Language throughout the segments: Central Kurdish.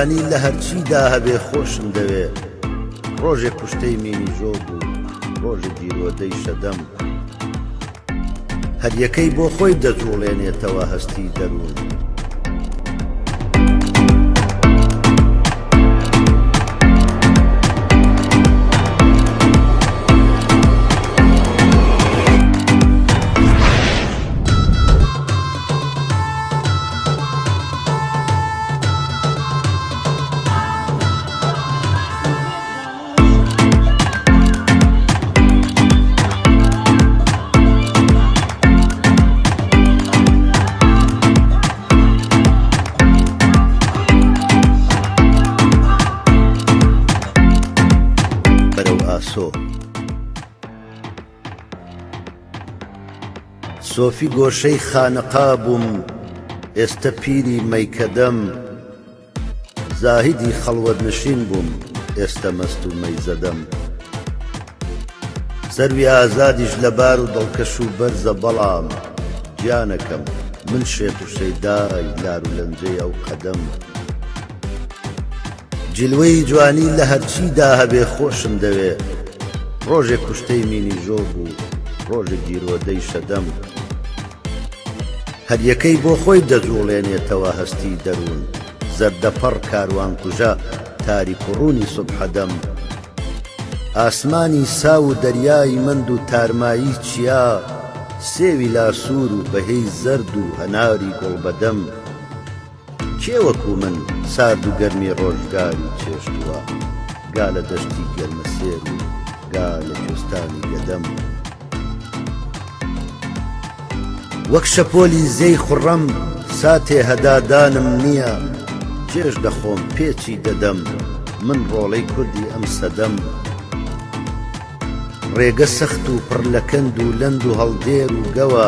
جوانی لە هەرچیدا هەبێ خۆشم دەوێ ڕۆژێ کوشتەی مینیژۆ بوو ڕۆژێ گیرۆدەی شەدەم هەریەکەی بۆ خۆی دەجوڵێنێتەوە هەستی دەروون. بەرەو ئاسۆ سۆفی گۆشەی خانەقا بووم ئێستە پیری مەیکەدەم زاهیدی خەڵوەت نشین بووم ئێستە مەست و مەیزەدەم سەروی ئازادیش لەبار و دڵکەش و بەرزە بەڵام گیانەکەم من شێت و شەیدای لار و لەنجەی ئەو قەدەم جلوەی جوانی لە هەرچیدا هەبێ خۆشم دەوێ ڕۆژێ کوشتەی مینیژۆ بوو ڕۆژێ گیرۆدەی شەدەم هەریەکەی بۆ خۆی دەجوڵێنێتەوە هەستی دەروون زەردەپەڕ کاروانکوژە تاریک و ڕوونی سوبحەدەم ئاسمانی ساو و دەریای مەند و تارمایی چیا سێوی لاسوور و بەهێی زەرد و هەناری گوڵبەدەم کێ وەکوو من سارد و گەرمی ڕۆژگاری چێشتووە گا لە دەشتی گەرمەسێر و گا لە کوێستانی گەدەم. وەک شەپۆلی زێی خوڕەم ساتێ هەدادانم نییە چێژ دەخۆم پێچی دەدەم من ڕۆڵەی کوردی ئەم سەدەم ڕێگە سەخت و پڕ لە کەند و لەند و هەڵدێر و گەوە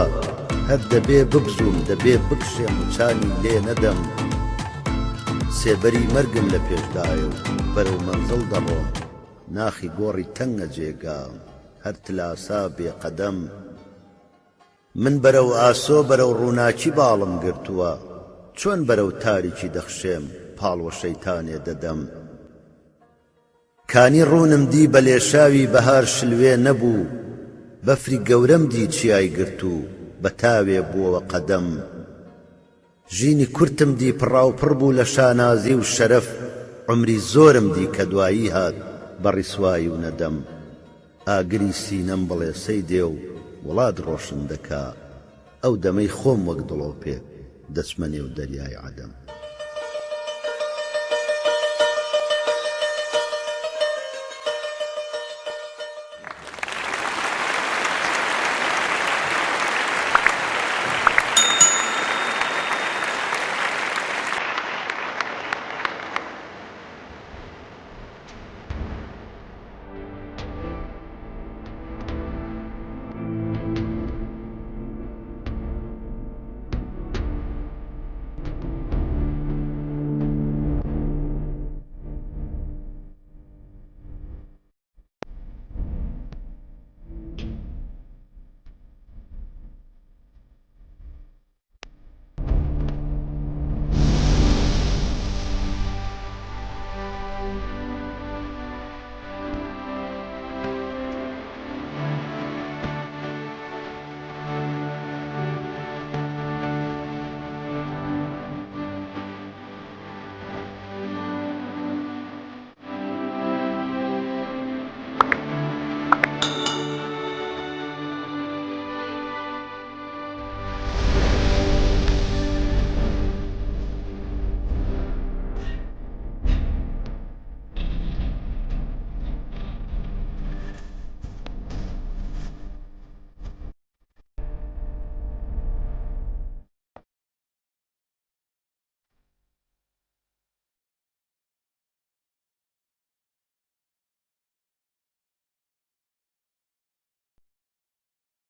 هەر دەبێ ببزووم دەبێ بکشێم و چانی لێ نەدەم سێبەری مەرگم لە پێشدایە و بەرەو مەنزڵ دەڕۆم ناخی گۆڕی تەنگە جێگام هەر تلاسا بێ قەدەم من بەرەو ئاسۆ بەرەو ڕووناکی باڵم گرتووە چۆن بەرەو تاریکی دەخشێم پاڵ وە شەیتانێ دەدەم کانی ڕوونم دی بە لێشاوی بەهار شلوێ نەبوو بەفری گەورەم دی چیای گرت و بە تاوێ بووەوە قەدەم ژینی کورتم دی پڕاوپڕ بوو لە شانازی و شەرەف عومری زۆرم دی کە دوایی هات بە ڕیسوایی و نەدەم ئاگری سینەم بڵێسەی دێ و وڵات ڕۆشن دەکا ئەو دەمەی خۆم وەک دڵۆپێک دەچمە نێو دەریای عەدەم.